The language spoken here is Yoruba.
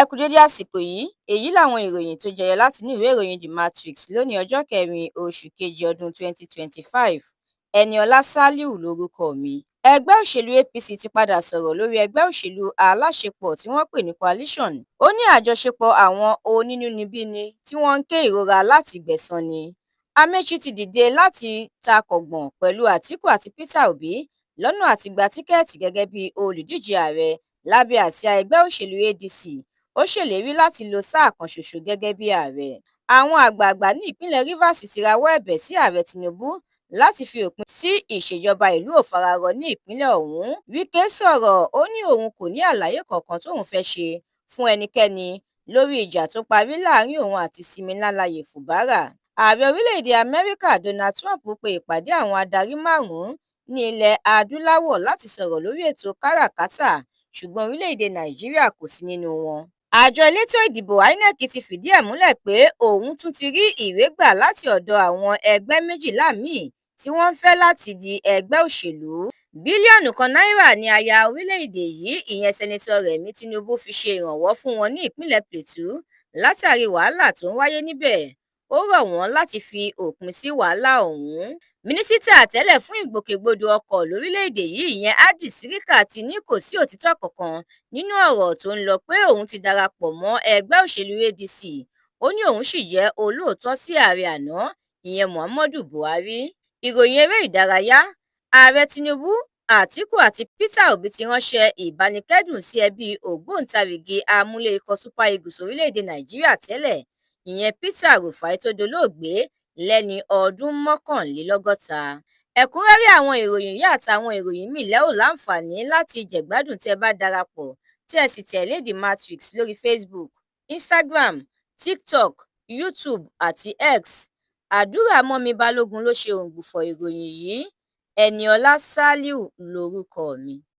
Ẹ kú dédé àsìkò yìí. Èyí làwọn ìròyìn tó jẹyọ látinú ìwé ìròyìn The Matrix lónìí, ọjọ́ kẹrin oṣù kejì ọdún 2025. Eniola Saliu lórúkọ mi. Ẹgbẹ́ òṣèlú APC ti padà sọ̀rọ̀ lórí ẹgbẹ́ òṣèlú aláṣepọ̀ tí wọ́n pè ní coalition. Ó ní àjọṣepọ̀ àwọn onínúnibíni tí wọ́n ń ké ìrora láti gbẹ̀san ni. Amaechi ti dìde láti takọ̀ngbọ̀n pẹ̀lú Àtìkù àti Peter Obi lọ́nà àti gba tíkẹ́ẹ̀tì gẹ́gẹ́ bí olùdíje ààrẹ lábẹ́ àsíá ẹgbẹ́ òṣèlú ADC. Ó ṣèlérí láti lo sáà kan ṣoṣo gẹ́gẹ́ bí ààrẹ. Àwọn àgbààgbà ní ìpínlẹ̀ Rivers ti rawọ́ ẹ̀bẹ̀ sí Ààrẹ Tinubu láti fi òpin sí ìṣèjọba ìlú òfararọ ní ìpínlẹ̀ ọ̀hún. Wike sọ̀rọ̀, ó ní òun kò ní àlàyé kankan tóun fẹ́ ṣe fún ẹnikẹ́ni lórí ìjà tó parí láàrin òun àti Siminalayi Fubara. Ààrẹ orílẹ̀-èdè Amẹ́ríkà Donald Trump pe ìpàdé àwọn adarí márùn-ún ní ilẹ̀ adúláwọ̀ láti sọ̀rọ̀ lórí ètò káràkátà, ṣùgbọ́n orílẹ̀-èdè Nàìjíríà kò sí nínú wọn. Àjọ elétò ìdìbò INEC ti fìdí ẹ̀ múlẹ̀ pé òun tún ti rí ìwé gbà láti ọ̀dọ̀ àwọn ẹgbẹ́ 12 míì tí wọ́n ń fẹ́ láti di ẹgbẹ́ òṣèlú. Bílíọ̀nù 1 náírà ní aya orílẹ̀-èdè yìí, ìyẹn Seneto Remi Tinubu, fi ṣe ìrànwọ́ fún wọn ní ìpínlẹ̀ Plateau látàrí wàhálà tó ń wáyé níbẹ̀. Ó rọ̀ wọ́n láti fi òpin sí wàhálà ọ̀hún. Mínísítà tẹ́lẹ̀ fún ìgbòkègbodò ọkọ̀ lórílẹ̀-èdè yìí, ìyẹn Hadi Sirika, ti ní kò sí òtítọ́ kankan nínú ọ̀rọ̀ tó ń lọ pé òun ti darapọ̀ mọ́ ẹgbẹ́ òṣèlú ADC. Ó ní òun sì jẹ́ olóòótọ́ sí ààrẹ àná, ìyẹn Muhammadu Buhari. Ìròyìn eré ìdárayá. Ààrẹ Tinubu, Àtìkù àti Peter Obi ti ránṣẹ́ ìbánikẹ́dùn sí ẹbí ògbóǹtarìgì amúlé ikọ̀ Super Eagles orílẹ̀-èdè Nàìjíríà tẹ́lẹ̀, ìyẹn Peter Rufai, tó dolóògbé lẹ́ni ọdún 61. Ẹ̀kúnrẹ́rẹ́ àwọn ìròyìn yìí àtàwọn ìròyìn míì lẹ́ ò láǹfààní láti jẹ̀gbádùn tí ẹ bá darapọ̀ tí ẹ sì tẹ̀lé The Matrix lórí Facebook, Instagram, TikTok, YouTube àti X. Àdúràmọ́mi Balógun ló ṣe òǹgbùfọ̀ ìròyìn yìí. Eniola Saliu lórúkọ mi.